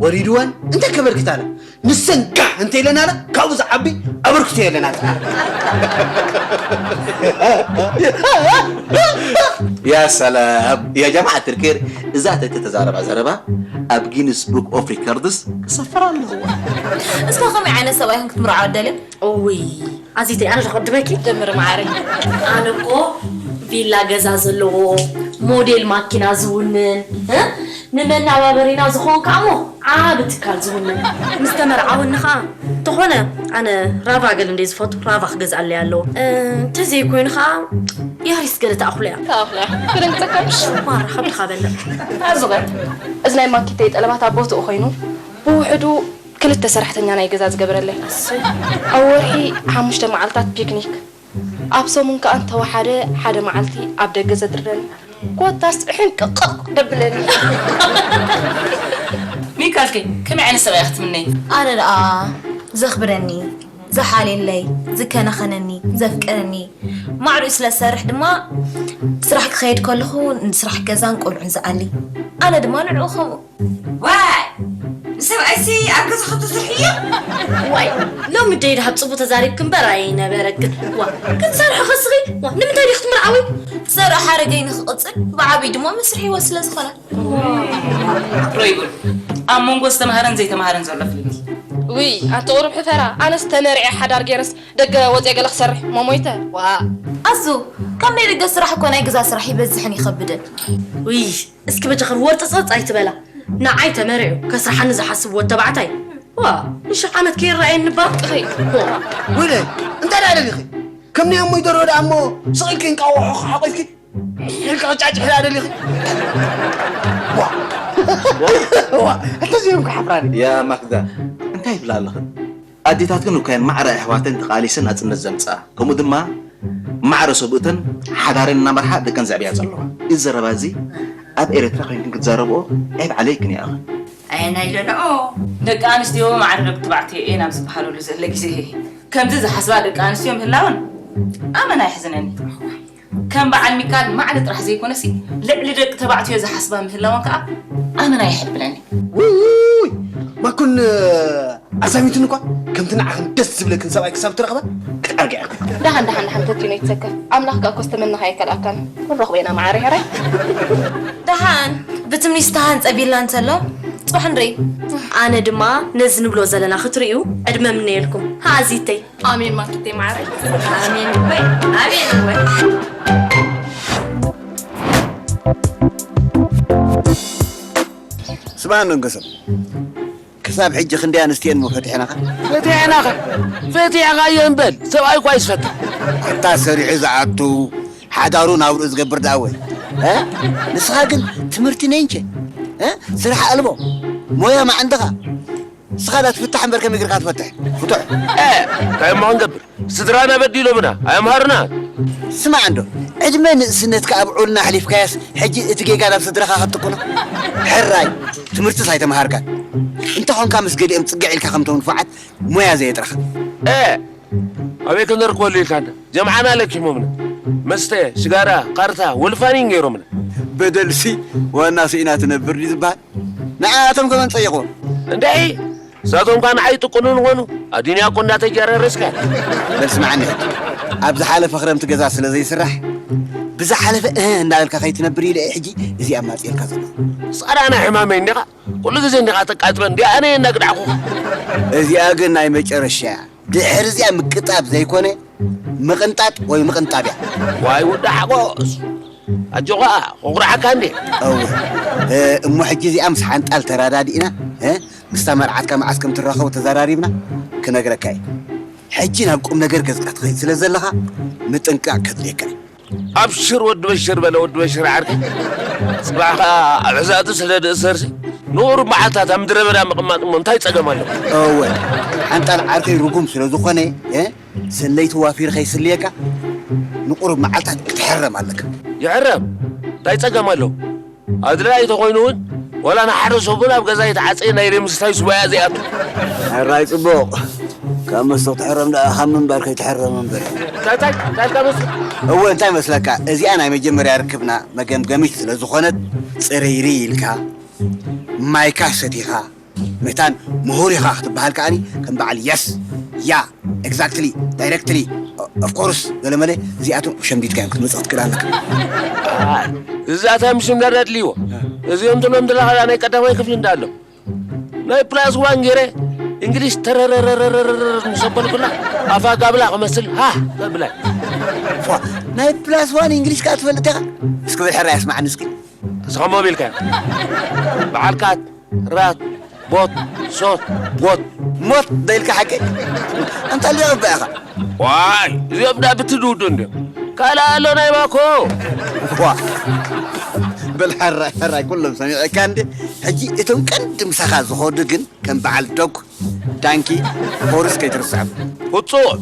ወሪድወን እንታይ ከበርክታና? ንሰን ጋህ እንተ ኢለናላ ካብኡ ዝዓቢ ኣበርክቶ የለናን። ያ ሰላም፣ ያ ጀማዓ ትርኬር፣ እዛ ተተዛረባ ዘረባ ኣብ ጊንስ ቡክ ኦፍ ሪከርድስ ክሰፈር ኣለዋ። እስኻ ከመይ ዓይነት ሰብኣይ ኢኹም ክትምርዓዋ ትደልዩ? እውይ፣ ኣዚተይ፣ ኣነ ዶ ከድመኪ? ደምር መዓረይ። ኣነ እኮ ቪላ ገዛ ዘለዎ፣ ሞዴል ማኪና ዝውንን፣ እ? ንመናባበሪና ዝኾን ከኣ እሞ ዓቢ ትካል ዝውንን። ምስ ተመርዓወኒ ከኣ፣ ተኾነ ኣነ ራቫ ገለ እንደ ዝፈቱ፣ ራቫ ክገዝኣለይ ኣለዎ። እ፣ እንተዘይኮይኑ ከኣ ያሪስ ገለ ተኣኹለያ። ተኣኹለያ። ክደንግጸካ ምሽ? ማራ፣ ከብድኻ በልዕ። ኣዙ ኸ፣ እዚ ናይ ማኪተይ ጠለባት ኣብ ቦትኡ ኮይኑ፣ ብውሕዱ ክልተ ሰራሕተኛ ናይ ገዛ ዝገበረለይ። ኣብ ወርሒ ሓሙሽተ መዓልታት ፒክኒክ፣ ኣብ ሰሙን ከኣ እንተወሓደ ሓደ መዓልቲ ኣብ ደገ ዘድርበኒ፣ ኮታስ ሕንቅቕቕ ደብለኒ። ሚካልከ ከመይ ዓይነት ሰብኣይ ክትምነይ? ኣነ ደኣ ዘኽብረኒ፣ ዝሓልየለይ፣ ዝከናኸነኒ፣ ዘፍቅረኒ፣ ማዕሪኡ ስለ ዝሰርሕ ድማ ስራሕ ክኸይድ ከለኹ ንስራሕ ገዛን ቆልዑን ዝኣሊ። ኣነ ድማ ንዕኡ ከምኡ። ዋይ! ንሰብኣይሲ ኣብ ገዛ ከተስርሕዮ? ዋይ፣ ሎሚ ደይ ድሃብ ጽቡቕ ተዛሪብኪ እምበር ኣይነበረክን። ዋ፣ ክትሰርሒ ከስኺ? ዋ፣ ንምንታይ ዲኺ ክትምርዓዊ? ዘርኢ ሓረገይ ንኽቕጽል፣ ብዓብዪ ድማ መስርሕ ህይወት ስለ ዝኾነ። ሮይጉል፣ ኣብ መንጎ ዝተምሃረን ዘይተምሃረን ዘሎ ፍልልይ። ውይ፣ ኣቲ ቁሩብ ሕፈራ፣ ኣነስ ተመርዕየ ሓዳር ገይረስ ደገ ወፅየ ገለ ክሰርሕ ሞሞይተ። ዋ። ኣዙ፣ ካብ ናይ ደገ ስራሕ እኮ ናይ ገዛ ስራሕ ይበዝሕን ይኸብድን። ውይ፣ እስኪ በጃኽን ወርጥፅርፅ ኣይትበላ። ንዓይ ተመሪዑ ከስርሓኒ ዝሓስብ ወድ ተባዕታይ፣ ዋ፣ ንሽሕ ዓመት ከይረኣየኒ እባ። ጥኺ። ዋ። ወይለ፣ እንታይ ደኣ ደሊኺ? ከም ናይ እሞይ ደርሆ ደኣ እሞ ስቕ ኢልኪ እንቃቑሖ ሓቒፍኪ ኢልካ ጫጭሕ ደኣ ደሊኺ? ዋ። ዋ። እንተዚኦም ክሓፍራኒ። ያ ማክዳ፣ እንታይ ይብላ ኣለኽን? ኣዴታት ግን እኮ እየን ማዕረ ኣሕዋተን ተቓሊሰን ናጽነት ዘምጽኣ፣ ከምኡ ድማ ማዕረ ሰብኡተን ሓዳረን እናመርሓ ደቀን ዘዕብያ ዘለዋ። እዚ ዘረባ እዚ ኣብ ኤርትራ ኮይንክን ክትዛረብኦ ዒብ ዓለይክን ይኣኽን። ኣየ ናይ ደለኦ። ደቂ ኣንስትዮ ማዕረ ደቂ ተባዕትዮ እየን ኣብ ዝበሃለሉ ዘሎ ግዜ፣ ከምዚ ዝሓስባ ደቂ ኣንስትዮ ምህላወን ኣመና የሕዝነኒ። ከም በዓል ሚካል ማዕረ ጥራሕ ዘይኮነሲ፣ ልዕሊ ደቂ ተባዕትዮ ዝሓስባ ምህላወን ከኣ ኣመና የሐብነኒ። ውይ፣ ማኩን ኣዛሚቱን እኳ፣ ከምቲ ንዓኽን ደስ ዝብለክን ሰብኣይ ክሳብ ትረኽባ ክትኣርግያ። ደሓን፣ ደሓን፣ ደሓን ተቲኖ ይትሰከፍ። ኣምላኽ ከኣ እኮ ዝተመነኻ ኣይከልኣካን። ክንረኽቦ ኢና መዓረይ፣ ሕራይ። ደሓን፣ ብትምኒት ዝተሃንጸ ቪላ እንተሎ፣ ጽባሕ ንርኢ። ኣነ ድማ ነዚ ንብሎ ዘለና ክትርእዩ ዕድመ ምነየልኩም። ሃዚተይ። ኣሜን ማክቴ ማዕረይ። ኣሜን እወይ፣ ኣሜን እወይ። ስማ፣ ነንገሶም፣ ክሳብ ሕጂ ክንደይ ኣንስትየን እሞ ፈቲሕናኻ? ፈቲሕናኻ? ፈቲሕኻዮ እምበል፣ ሰብኣይ እኳ እዩ ዝፈትሕ። ኣታ ሰሪሑ ዝኣቱ፣ ሓዳሩ ናብርኡ ዝገብር ደኣ ወይ? እ? ንስኻ ግን ትምህርቲ ነንቸ፣ እ? ስራሕ ኣልቦ፣ ሞያ ማዕንድኻ። ንስኻ ዳ ትፍታሕ እምበር ከመይ ጌርካ ትፈትሕ? ፍቱሕ። እ፣ እንታይ እሞ ክንገብር? ስድራና በዲሎምና፣ ኣየምሃሩና። ስማዕ እንዶ፣ ዕድመ ንእስነትካ ኣብ ዑልና ኣሕሊፍካያስ፣ ሕጂ እቲ ጌጋ ናብ ስድራኻ ክትጥቅኖ? ሕራይ፣ ትምህርትስ ኣይተምሃርካን። እንተ ኾንካ ምስ ገሊኦም ጽግዕ ኢልካ ከምቶም ንፉዓት ሞያ ዘየጥረኻ። እ፣ ኣበይ ክንረክበሉ ኢልካ እንተ? ጀምዓና ለኪሞምና። መስተ፣ ሽጋራ፣ ካርታ፣ ወልፋኒን ገይሮምና። በደልሲ ዋና ስኢና ትነብር ድዩ ዝበሃል? ንዓኣቶም ከመን ጸይቕዎም? እንታይ? ንሳቶም እኳ ንዓይ ይጥቅኑን ይኾኑ። ኣዱንያ እኮ እንዳተጀራረስካ። በል ስምዓኒ ሕጂ። ኣብ ዝሓለፈ ክረምቲ ገዛ ስለ ዘይስራሕ፣ ብዝሓለፈ እህ እንዳበልካ ከይትነብር ኢለ እየ ሕጂ እዚኣ ማጽኤልካ ዘለኹ። ጸራና ሕማመይ እንዲኻ፣ ኩሉ ግዜ እንዲኻ ተቃጥበ፣ እንዲ ኣነ እየ እናግዳዕኩኻ። እዚኣ ግን ናይ መጨረሻ እያ። ድሕሪ እዚኣ ምቅጣብ ዘይኮነ፣ ምቕንጣጥ ወይ ምቕንጣብ እያ። ዋይ ወዲ ሓጎስ፣ ኣጆኻ፣ ኮጉርዓካ እንዴ? እወ። እ፣ እሞ ሕጂ እዚኣ ምስ ሓንጣል ተራዳዲእና፣ እ፣ ምስታ መርዓትካ መዓስ ከም ትራኸቡ ተዘራሪብና ክነግረካ እየ። ሕጂ ናብ ቁም ነገር ገጽካ ትኸይድ ስለ ዘለኻ ምጥንቃቕ ከድልየካ እዩ። ኣብሽር ወዲ በሽር በለ፣ ወዲ በሽር ዓርከይ። ጽባሕ ከኣ ኣብ ሕዛእቲ ስለ ድእሰርሲ ንቑሩብ መዓልታት ኣብ ምድረ በዳ ምቕማጥ እሞ እንታይ ጸገም ኣለዎ? እወ፣ ሓንጣል ዓርከይ ርጉም ስለ ዝኾነ፣ እ፣ ሰለይቲ ዋፊሩ ከይስልየካ ንቑሩብ መዓልታት ክትሕረም ኣለካ። ይሕረም፣ እንታይ ጸገም ኣለዎ? ኣድላይ ተኾይኑ እውን፣ ዋላ ንሓደ ሰሙን ኣብ ገዛ ይተዓጸየ ናይ ደይ ምስታይ ሱባኤ ዘይኣቱ። ሕራይ ጽቡቕ። ካብ መስተ ክትሕረም ደኣ ካብ ምንባር ከይትሕረም እምበር። እንታይ፣ እንታይ፣ እንታይ ኢልካ መስተ? እወ፣ እንታይ መስለካ? እዚኣ ናይ መጀመርያ ርክብና መገምገሚት ስለ ዝኾነት፣ ጽርይርይ ኢልካ፣ ማይካ ሰቲኻ፣ መታን ምሁር ኢኻ ክትበሃል ከኣኒ ከም በዓል የስ፣ ያ፣ ኤግዛክትሊ፣ ዳይረክትሊ፣ ኦፍኮርስ፣ ገለመለ፣ እዚኣቶም ሸምዲድካ እዮም ክትመጽእ ክትክእል ኣለካ። ኣይ፣ እዚኣታ ምሽምዳድ ኣድልይዎ። እዚኦም ትብሎም ዘለኻ ናይ ቀዳማይ ክፍሊ እንዳሎ። ናይ ፕላስ ዋን ገይረ እንግሊሽ ተረረረረረረር ምስ ኣበልኩላ ኣፋ ጋብላ ክመስል ሃህ ተብላይ። ፏ፣ ናይ ፕላስ ዋን እንግሊሽ ከኣ ትፈልጥ ኢኻ? እስኪ በል ሕራይ ኣስማዓኒ እስኪ። ተስኸሞ ቢልካ። በዓል ካት፣ ራት፣ ቦት፣ ሶት፣ ጎት። ሞት ዶ ኢልካ ሓቀይ? ኣንታ ሊኦ እባ ኢኻ። ዋይ፣ እዚኦም ዳ ብትድውዱ እንድዮም። ካልእ ኣሎ ናይ ባኮ። ዋ። በል ሕራይ፣ ሕራይ፣ ኩሎም ሰሚዐካ እንዴ? ሕጂ እቶም ቀንዲ ምሳኻ ዝኸዱ ግን ከም በዓል ዶግ፣ ዳንኪ፣ ሆርስ ከይትርስዖም። ፍጹም።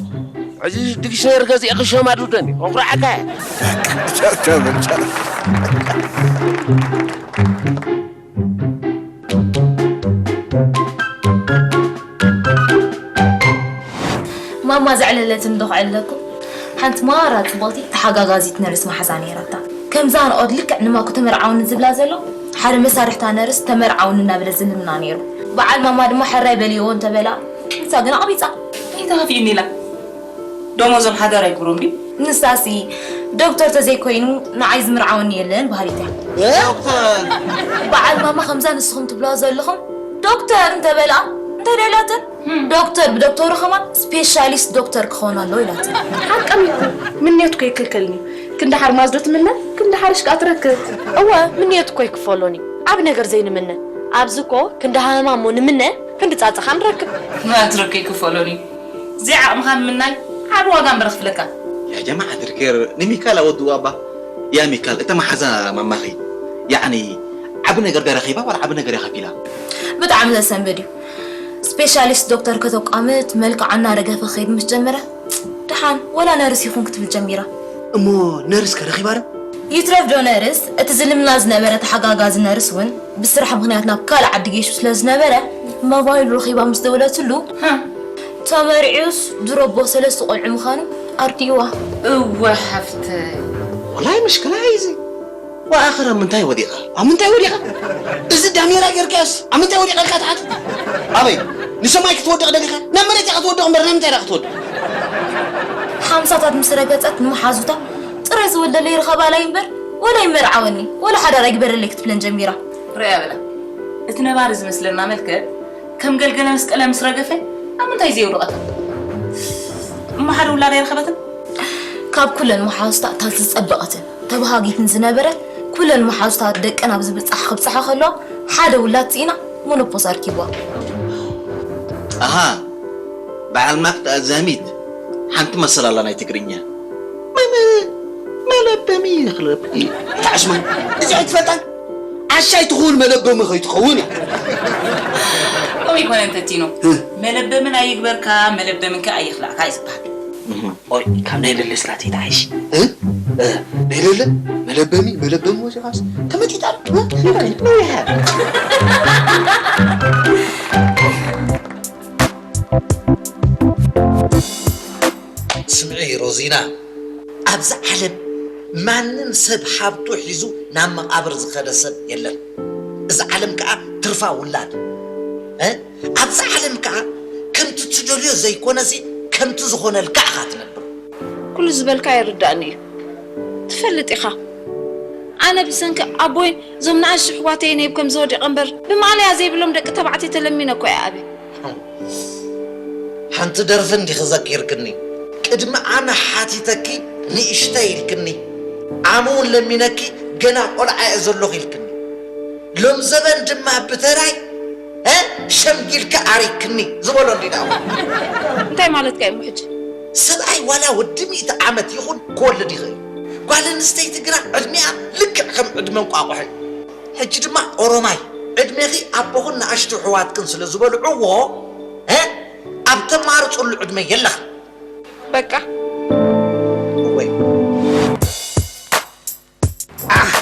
ሕጂ ዲክሽነሪ ገዚኤ ክሸማድደኒ። ኮኩራዓካ። ቻው፣ ቻው፣ በል ቻው። ማማ ዘዕለለትኒ ዶ ክዕልለኩም? ሓንቲ ማራ ጽብቕቲ ተሓጋጋዚት ነርስ መሓዛ ነይራታ። ከምዛ ንኦድ ልክዕ ንማኩ ተመርዓውኒ ዝብላ ዘሎ፣ ሓደ መሳርሕታ ነርስ ተመርዓውኒ እናበለ ዝልምና ነይሩ። በዓል ማማ ድማ ሕራይ በልዎ እንተበላ፣ ንሳ ግን ኣቕቢጻ። እንታይ ተኻፊኡኒ ኢላ? ደሞዞም ሓዳር ኣይግብሮም ድዩ? ንሳሲ ዶክተር ተዘይኮይኑ ንዓይ ዝምርዓወኒ የለን በሃሊት እያ። እ? ዶክተር! በዓል ማማ ከምዛ ንስኹም ትብልዋ ዘለኹም ዶክተር እንተበልኣ እንታይ ደላተን? ዶክተር ብዶክተሩ ከማን ስፔሻሊስት ዶክተር ክኸውን ኣለዎ ኢላተን። ሓቀን እኮ ምንዮት እኮ ይክልከልኒ። ክንዲ ሓርማዝ ዶ ትምነ? ክንዲ ሓርሽ ከኣ ትረክብ። እወ፣ ምንዮት እኮ ይክፈሎኒ። ዓቢ ነገር ዘይንምነ። ኣብዚ እኮ ክንዲ ሃመማ እሞ ንምነ፣ ክንዲ ጻጸኻ ንረክብ። ናትረከ ይክፈሎኒ። እዚ ዓቕምኻ ምምናይ ዓቢ ዋጋ እምበር ክፍለካ። يا جماعة الخير، ንሚካል ኣወድዋ እባ። ያ ሚካል፣ እታ መሓዛ ማማኺ፣ ያዕኒ፣ ዓቢ ነገር ዶ ረኺባ ዋላ ዓቢ ነገር እያ ከፊላ? ብጣዕሚ ዘሰንብድ እዩ። ስፔሻሊስት ዶክተር ከተቋምት መልክዓ እናረገፈ ክኸይድ ምስ ጀመረ፣ ደሓን ወላ ነርስ ይኹን ክትብል ጀሚራ። እሞ ነርስ ከ ረኺባ ዶ? ይትረፍ ዶ ነርስ፣ እቲ ዝልምና ዝነበረ ተሓጋጋዚ ነርስ እውን ብስራሕ ምኽንያት ናብ ካልእ ዓዲ ገይሹ ስለ ዝነበረ፣ ሞባይሉ ረኺባ ምስ ደወለትሉ፣ ሃ። ተመሪዑስ ድሮ ኣቦ ሰለስተ ቆልዑ ምዃኑ ኣርዲእዋ። እወ ሓፍተይ። ወላሂ ምሽክላ እዩ እዚ። ወኣኽረ ምንታይ ወዲቐ? ኣብ ምንታይ ወዲቐ? እዚ ዳሜራ ጌርካስ ኣብ ምንታይ ወዲቐ ኢልካ ትሓትት? ኣበይ? ንሰማይ ክትወድቕ ደሊኻ? ናብ መሬት ኢኻ ክትወድቕ እምበር ናብ ምንታይ ኢኻ ክትወድቕ? ሓምሳታት ምስ ረገጸት ንመሓዙታ ጥራይ ዝወልደለይ ርኸባላይ እምበር ወላ ይመርዓወኒ ወላ ሓዳር ኣይግበረለይ ክትብለን ጀሚራ። ርኣያ በላ። እቲ ነባሪ ዝመስለና መልክዕ ከም ገልገለ መስቀለ ምስ ረገፈ ኣብ ምንታይ ዘየውድቐታ? እሞ ሓደ ውላድ ኣይረኸበትን? ካብ ኩለን መሓዙታ እታ ዝጸበቐትን ተባሃጊትን ዝነበረት፣ ኩለን መሓዙታ ደቀን ኣብ ዝብጻሕ ክብጽሓ ከለዋ ሓደ ውላድ ስኢና ሞኖፖዝ ኣርኪብዋ። ኣሃ፣ በዓል ማክዳ ኣዛሚት ሓንቲ መሰል ኣላ ናይ ትግርኛ። መ-፣ መ-፣ መለበሚ ይኽለብ። እታ ዕሽማን፣ እዚ ኣይትፈልጣን? ዓሻ ኣይትኸውን መለበሚ ከይትኸውን እያ። ከምኡ ይኮነ እንተቲኖ። እ። መለበምን ኣይግበርካ፣ መለበምን ከ ኣይኽላእካ እዩ ዝበሃል። እህ። ኦይ፣ ካብ ናይ ለለ ስራተይ ተሓይሽ። እ? እ፣ ናይ ለለ መለበሚ፣ መለበሚ ወሲኻስ ተመጢጣ። እ? ነዊሐ። ስምዒ ሮዚና፣ ኣብዚ ዓለም ማንም ሰብ ሃብቱ ሒዙ ናብ መቓብር ዝኸደ ሰብ የለን። እዚ ዓለም ከኣ ትርፋ ውላድ። እ? ኣብዚ ዓለም ከኣ ከምቲ ትደልዮ ዘይኮነሲ ከምቲ ዝኾነልካ ኢኻ ትነብር። ኩሉ ዝበልካ ይርዳእኒ እዩ። ትፈልጥ ኢኻ። ኣነ ብሰንኪ ኣቦይ እዞም ንኣሽቱ ኣሕዋተይ ነይብ ከም ዝወደቐ እምበር ብማእለያ ዘይብሎም ደቂ ተባዕትዮ ተለሚነ እኮ እየ ኣቢ። ሓንቲ ደርፊ እንዲኺ ዘኪርክኒ። ቅድሚ ዓመ ሓቲተኪ ንእሽተይ ኢልክኒ። ዓመ እውን ለሚነኪ ገና ቆልዓ እየ ዘለኹ ኢልክኒ። ሎም ዘበን ድማ ብተራይ፣ እ፣ ሸምጊልኪ ኣሪክኒ ዝበሎ እንዲ ደኣ። እንታይ ማለትካ እዩ ሕጂ? ሰብኣይ ዋላ ወዲ ሚእቲ ዓመት ይኹን ክወልድ ይኽእል። ጓል ኣንስተይቲ ግና ዕድሚኣ ልክዕ ከም ዕድመ እንቋቑሖ እዩ። ሕጂ ድማ ኦሮማይ፣ ዕድሜኺ ኣቦኽን ንኣሽቱ ኣሕዋትክን ስለ ዝበልዕዎ፣ እ፣ ኣብ ተማርፅሉ ዕድመ የለኽን። በቃ። እወይ። ኣህ፣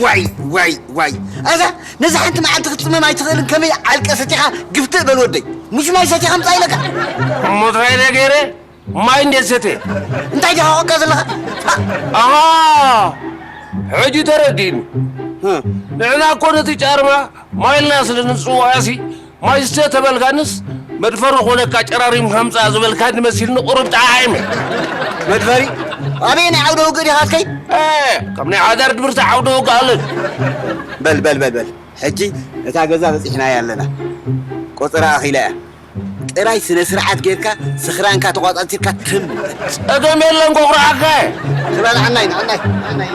ዋይ፣ ዋይ፣ ዋይ። ኣዛ፣ ነዛ ሓንቲ መዓልቲ ክትጽመም ኣይትኽእልን፣ ከመይ ዓልቀሰት ኢኻ ግፍትእ በል ወደይ። ምሽ ማይ ሰቲኻ ምጻእ ኢለካ። እሞ እንታይ ኢለ ገይረ? ማይ እንዴት ሰትየ? እንታይ ዲኻ ቆቃ ዘለኻ? ኣሃ፣ ሕጂ ተረዲእኒ። እ። ንሕና እኮ ነቲ ጫርማ ማይ ኢልና ስለ ንጽውዖሲ፣ ማይ ስተ ተበልካንስ፣ መድፈሪ ኮነካ ጨራሪምካ ምጻእ ዝበልካኒ መሲልኒ ቁሩብ ጠዓዒመ። መድፈሪ? ኣበየናይ ዓውደ ውግእ ዲኻ ትከይድ? እ፣ ከም ናይ ሓዳር ድብርቲ ዓውደ ውግእ ኣለን። በል፣ በል፣ በል፣ በል። ሕጂ እታ ገዛ በጺሕናያ ኣለና። ቆጸራ ኣኺላ እያ። ጥራይ ስነ ስርዓት ጌርካ፣ ስኽራንካ ተቋጻጺርካ ትም። ጸገም የለን፣ ኮኹርዓካ እየ። ትበልዓና ኢና፣ ዓናይ፣ ዓናይ።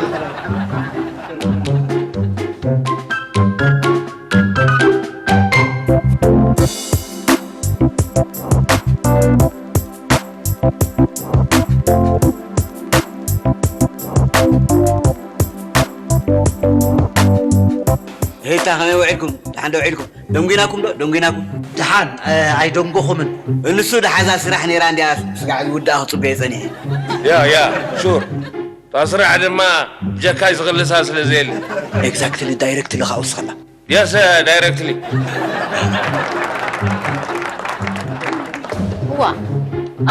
ሄታ፣ ከመይ ውዒልኩም? ደሓን ዶ ውዒልኩም? ደንጒናኩም ዶ? ደንጒናኩም? ደሓን፣ እ፣ ኣይደንጎኹምን። እንሱ ደሓዛ ስራሕ ነይራ እንድያ፣ ስጋዕ ዝውድኣ ክጽበየ ጸኒሐ። ያ፣ ያ፣ ሹር። እታ ስራሕ ድማ ብጀካይ ዝኽልሳ ስለ ዘየለ። ኤግዛክትሊ፣ ዳይረክትሊ ኻብ ወስኸላ። የስ፣ ዳይረክትሊ። እዋ፣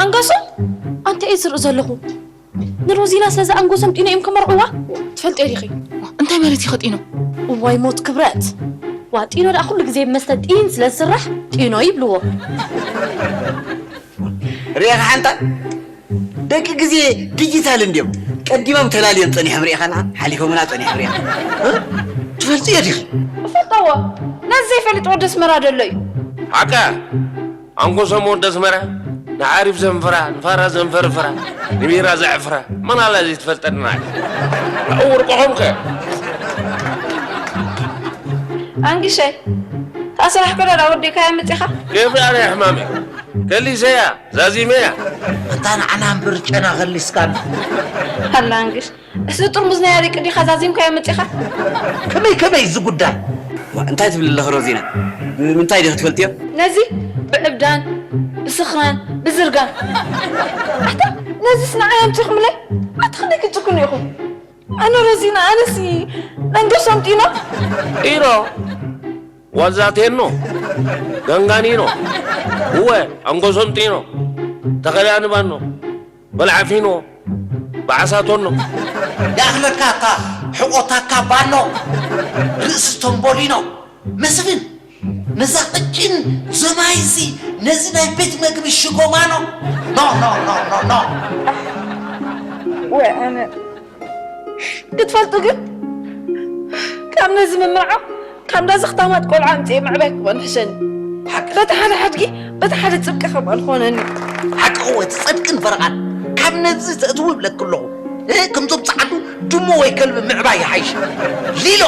ኣንገሶም፣ ኣንተ እየ ዝርኢ ዘለኹ። ንሮዚና ስለ ዝኣንገሶም ጢኖ እዮም ከመርዕዋ? ትፈልጢ ዲኺ? እንታይ ማለት እዩ ከጢኖ? እዋይ ሞት ክብረት። ዋ ጢኖ ደኣ ኩሉ ግዜ ብመስተ ጢን ስለ ዝስራሕ ጢኖ ይብልዎ። ርኢኻ ሓንታ ደቂ ግዜ ዲጂታል እንድዮም። ቀዲሞም ተላልዮም ጸኒሖም ርኢኻና፣ ሓሊፎምና ጸኒሖም ርኢኻ። እ? ትፈልጥዮ ዲኺ? እፈልጠዎ። ነዚ ዘይፈልጥ ወዲ ኣስመራ ደሎ እዩ። ሓቃ ኣንጎሶም ወዲ ኣስመራ ንዓሪፍ ዘንፍራ ንፋራ ዘንፈርፍራ ንቢራ ዘዕፍራ መን ኣላ ዘይትፈልጠና። ዕውርቅኹም ከ ኣንግሸይ፣ እታ ስራሕ ከ ዶ ኣወዲእካያ መጺኻ? ኬፍ ደኣ ናይ ሕማም እዩ። ከሊሰያ፣ ዛዚመያ። ኣታ ንዓና እምበር ጨና ከሊስካና። ኣላ ኣንግሽ፣ እዚ ጥርሙዝ ናይ ኣረቂ ዲኻ ዛዚምካዮ መጺኻ? ከመይ ከመይ እዚ ጉዳይ? እንታይ ትብሊ ኣለኺ ሮዚና? ብምንታይ ዲኺ ትፈልጥዮ? ነዚ ብዕብዳን ብስኽራን ብዝርጋን። ኣታ ነዚስ ንዓይ ኣምጺኹምለይ? ኣታ ክንደይ ክትጭክኑ ኢኹም? ኣነ ሮዚና ኣነሲ መንገሶም ጢኖ ጢኖ ዋዛ ቴኖ ጋንጋኒኖ እወ ኣንጎሶም ጢኖ ተኸዳኒ ባኖ በልዓ ፊኖ በዓሳ ቶኖ ይኣኽለካ እካ ሕቖታካ ባኖ ርእሲ ቶምቦሊኖ መስፍን ነዛ ቀጭን ዘማይሲ ነዚ ናይ ቤት መግቢ ሽጎማኖ ኖ ኖ ኖ ኖ ኖ ወይ ኣነ ክትፈልጡ ግን ካብ ነዚ ምምርዓው ካብ ነዚ ክታማት ቆልዓ ኣምፅኤ ምዕባይ ክኾን ሕሸኒ በቲ ሓደ ሓድጊ በቲ ሓደ ፅብቂ ከምኣ ዝኾነኒ ሓቂ እወ እቲ ፅድቅን ፈረቓን ካብ ነዚ ተእትዉ ይብለኪ ኣለኹ ከምዞም ፃዓዱ ድሙ ወይ ከልቢ ምዕባይ ይሓይሽ ሊሎ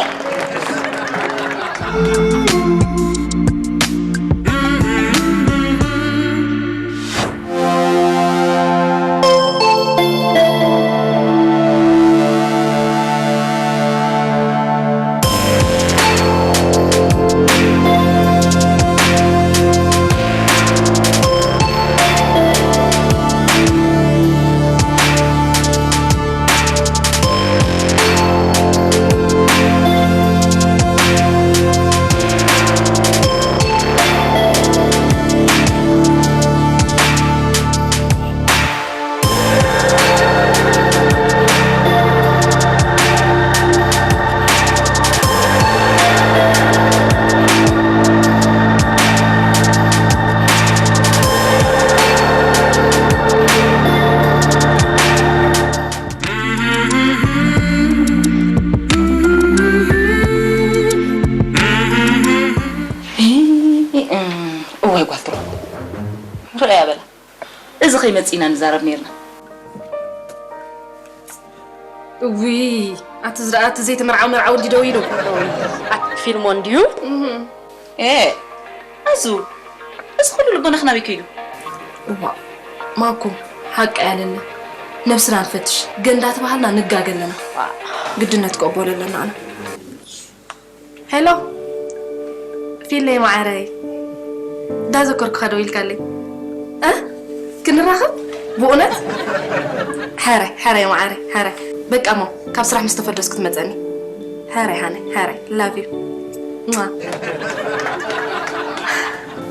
እዋይ ጓል ትሮ ርኣያ በላ እዚ ከይመፅእና ንዛረብ ነርና። እውይ ኣቲ ዝረኣ እቲ ዘይተመርዓው መርዓው እንዲ ደው ኢሉ ኣቲ ፊልሞን ድዩ? ኤ ኣዙ እዚ ኩሉ ልቦናኽ ናበይ ከይዱ? እዋእ ማኮ ሓቂ ኣያለና ነብስና ንፈትሽ ገንዳ ተባሃልና ንጋገ ኣለና ግድነት ክቕበሎ ኣለና ኣነ። ሄሎ ፊለይ ማዓረይ፣ እንዳዘከርኩኻ ደዊልካለይ እ ክንራኸብ ብእውነት? ሕራይ ሕራይ ማዓረይ ሕራይ፣ በቃ እሞ ካብ ስራሕ ምስ ተፈለስኩ ትመፀኒ። ሕራይ ሃነይ ሕራይ love you።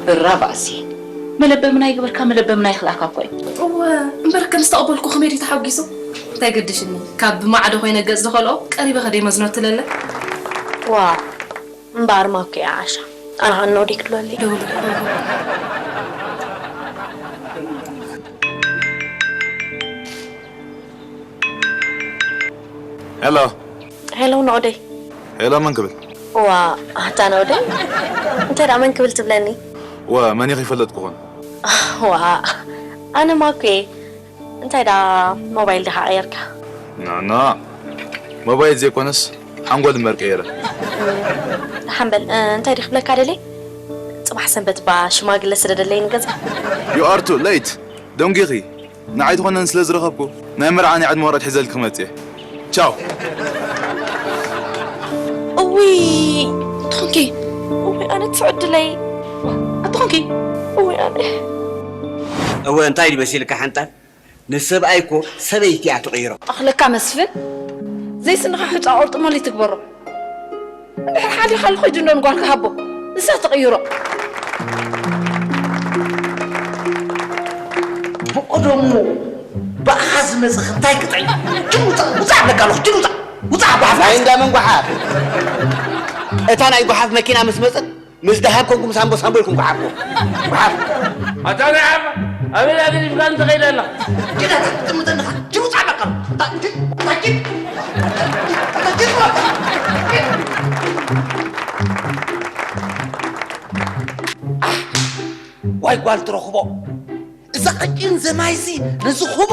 ብራቫ ኣስየ መለበምና ይግበርካ መለበምና ይኽልኣካ እኮ እዩ። እወ እምበር ከም ዝተቐበልኩ ከመይ ድዩ ተሓጒሱ? እንታይ ገድሽኒ ካብ ብማዕዶ ኮይነ ገጽ ዝኸልኦ ቀሪበ ከደይ መዝኖ ትለለ። ዋእ እምበኣር ማኩ እያ ዓሻ ኣነ ሃኖ ድዩ ክብለለይ። ደውሎ ሄሎ ሄሎ ንዑደይ ሄሎ መን ክብል ዋ ኣታ ንዑደይ እንታይ ደኣ መን ክብል ትብለኒ ወ መን ኢኺ ይፈለጥኩ ኾን ዋ ኣነ ማኩ እየ እንታይ ደኣ ሞባይል ዲኻ ቀየርካ ናና ሞባይል ዘይኮነስ ሓንጎል እምበር ቀየረ ሓንበል እንታይ ዲ ክብለካ ደልየ ፅባሕ ሰንበት ባ ሽማግለ ስደደለይ ንገዛ you are too late ደንጊኺ ንዓይ ትኾነን ስለ ዝረኸብኩ ናይ መርዓ ናይ ዕድመ ወረቐት ሒዘልኪ ክመጽእ እየ ቻው እውይ ትኾንኪ እውይ ኣነ ትስዕድለይ ኣትኾንኪ እውይ ኣነ እወ እንታይ ድዩ መሲልካ ሓንጣል ንሰብኣይ እኮ ሰበይቲ እያ ትቕይሮ ኣኽለካ መስፍን ዘይስንኻ ሕጫ ቁርጥመሉ ትግበሮ እንድሕር ሓዲኻ ልኾይዱ እንዶ ንጓልካ ሃቦ ንሳ ትቕይሮ ብቐደሙ ብኣኻ ዝመፅእ እንታይ ክጥዕም ጅን ውፃእ ውፃእ ኣለካ ኣለኹ ጅን ውፃእ ውፃእ ኣባሓፍ ናይ እንዳ መንጓሓፍ እታ ናይ ጓሓፍ መኪና ምስ መጸት፣ ምስ ደሃብ ኮንኩም ሳምቦ ሳምቦ ኢልኩም ጓሓፍዎ። ጓሓፍ። ኣታ ናይ ዓባ፣ ኣበይ ኣገዲፍካ እንተኸይደ ኣለኻ? ጅዳ ትጥምተንኻ፣ ጅቡ ጻዕዳ ካብ። ታ-፣ ጅ-፣ ታ-፣ ጅ-፣ ታ-፣ ጅ-፣ ታ-፣ ጅ-፣ ዋይ ጓል ትረኽቦ። እዛ ቀጭን ዘማይሲ ነዚ ኹቦ።